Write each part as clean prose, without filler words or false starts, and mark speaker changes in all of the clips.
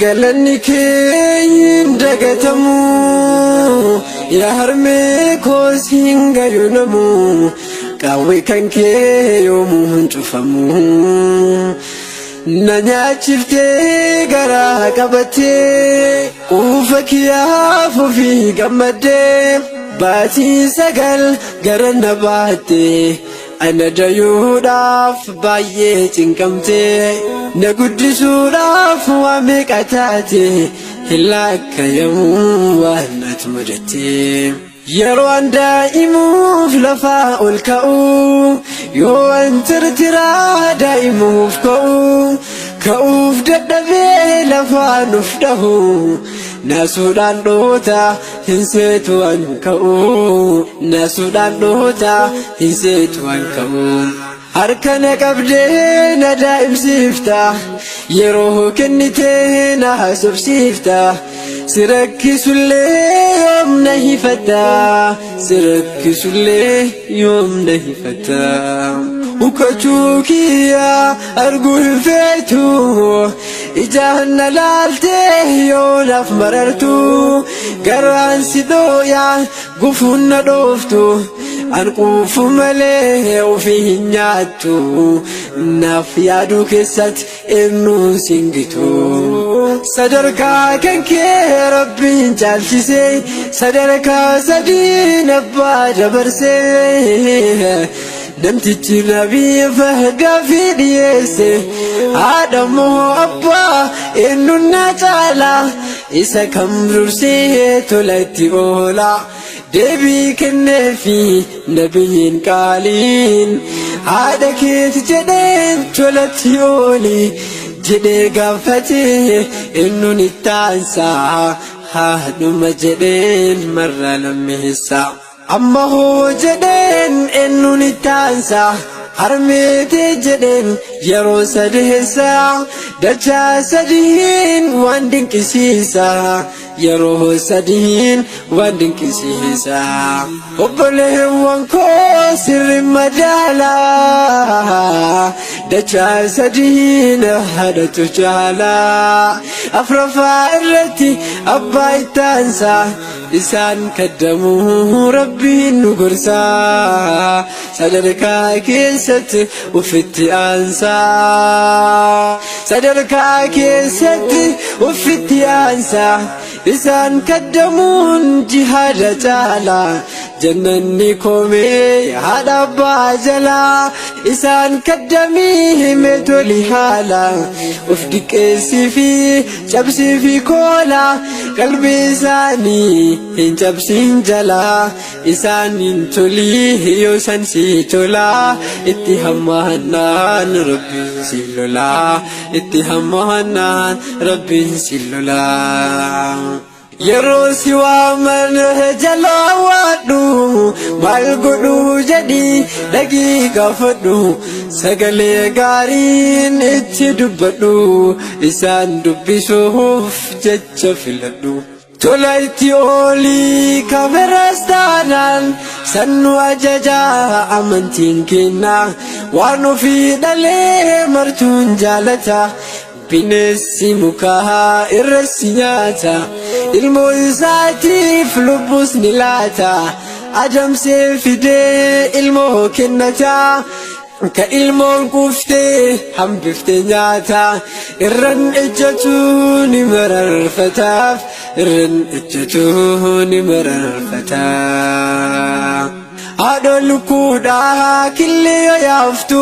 Speaker 1: Galanni kee hin dagatamu yaa harmee koos hin gayu namu qaawwi kan kee yoomuu hin cufamu. Na nyaachiftee garaa qabattee quufa kiyyaaf ofii gammaddee baatii 9 gara na baattee ana dayuudhaaf baay'ee cinqamtee na guddisuudhaaf waa meeqa taate hin laakkayamu waan ati mudattee. Yeroo an daa'imuuf lafaa ol ka'u yoo an tirtiraa daa'imuuf ka'u ka'uuf dadhabee lafaa nuf dhahu naasuudhaan dhoota hin seetu an ka'u naasuudhaan dhoota hin seetu an ka'u. Harka na qabdee na daa'imsiifta yeroo kennitee na haasofsiifta si rakkisullee yoom na hifatta si rakkisullee yoom na hifatta. Hukkachuu kiyya arguu hin feetu ijaan na laaltee yoo naaf marartu garaan si dhooyaa gufuun na dhooftu an quufu malee ofii hin nyaattu naaf yaaduu keessatti eenyuun singitu. Sadarkaa kan kee rabbiin caalchisee sadarkaa sadiin abbaa dabarsee namtichi nabiif gaaffii dhiyeesse haadha moo abbaa eenyuun na caala isa kam dursee tola itti oola deebii kenneefi nabiyyiin qaaliin haadha keeti jedheen tolatti ooli jedhee gaafate eenyuun ittaansaa haadhuma jedheen marra lammeessaa. Amma hoo jedheen eenyuun ittaansaa harmeetee jedheen yeroo sadeessaa dachaa sadiin waan dinqisiisaa yeroo sadiin waan dinqisiisaa. Obboleewwan koo sirri madaalaa dachaa sadiin haadhatu caalaa afraffaa irratti abbaa ittaansaa isaan kaddamuu rabbiin nu gorsaa sadarkaa keessatti ufitti aansaa sadarkaa keessatti ufitti aansaa isaan kaddamuun jihaada caalaa jannanni koomee haadha abbaa jalaa isaan kaddamii himee toli haala uf diqqeessii fi cabsii fi koola qalbii isaanii hin cabsin jalaa isaan hin tolii yoo san si tolaa itti hammaannaan rabbiin si lolaa itti hammaannaan rabbiin si lolaa. Yeroo si waaman jalaa waadhu maal godhu jedhi dhagii gaafadhu sagalee gaariin itti dubbadhu isaan dubbisuuf jecha filadhu. Tola itti oolii kameras taanaan sannu ajajaa amantiin kenna waan ofii dhalee martuun jaalata. Bineensi mukaa irratti nyaata ilmoo isaatiif lubbuus ni laata adamsee fidee ilmoo kennata ka ilmoon quuftee hambiftee nyaata irran ejjatu ni mararfataaf irran ejjatu ni mararfata. Haadha lukkuudhaa killee yoo yaaftu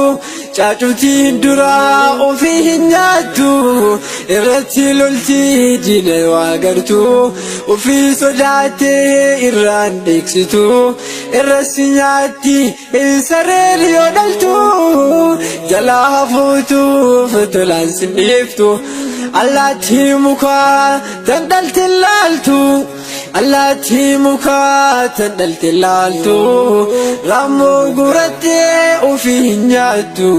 Speaker 1: caacutiin duraa ofii hin nyaattu irratti lolti diina waa gartu ofii sodaattee irraan dheeksitu irratti nyaatti sareen yoo dhaltu jalaa hafuutuuf tolaan sin dhiiftu allaattii mukaa tan dhalte laaltu. Allaattii mukaa tan dhalte laaltu raammoo gurattee ofii hin nyaattu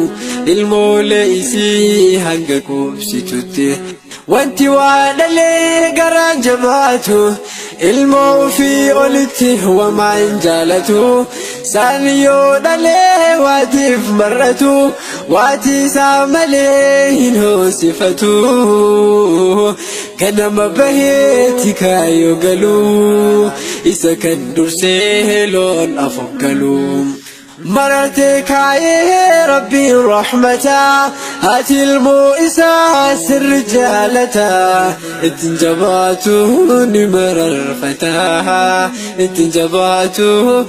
Speaker 1: ilmoolee isii hanga quubsitutti. Wanti waa dhalee garaan jabaatu ilmoo ofii olitti wamaa hin jaalatu saan yoo dhalee waatiif mar'atu waatii isaa malee hin hoosifatu. Ganama baheeti kaayyoo galuu, isa kan dursee loon afur galuu. Marartee kaayee Rabbiin rahmataa, haati ilmoo isaa sirri jaalataa, ittiin jabaatu ni mararfataa, ittiin jabaatu.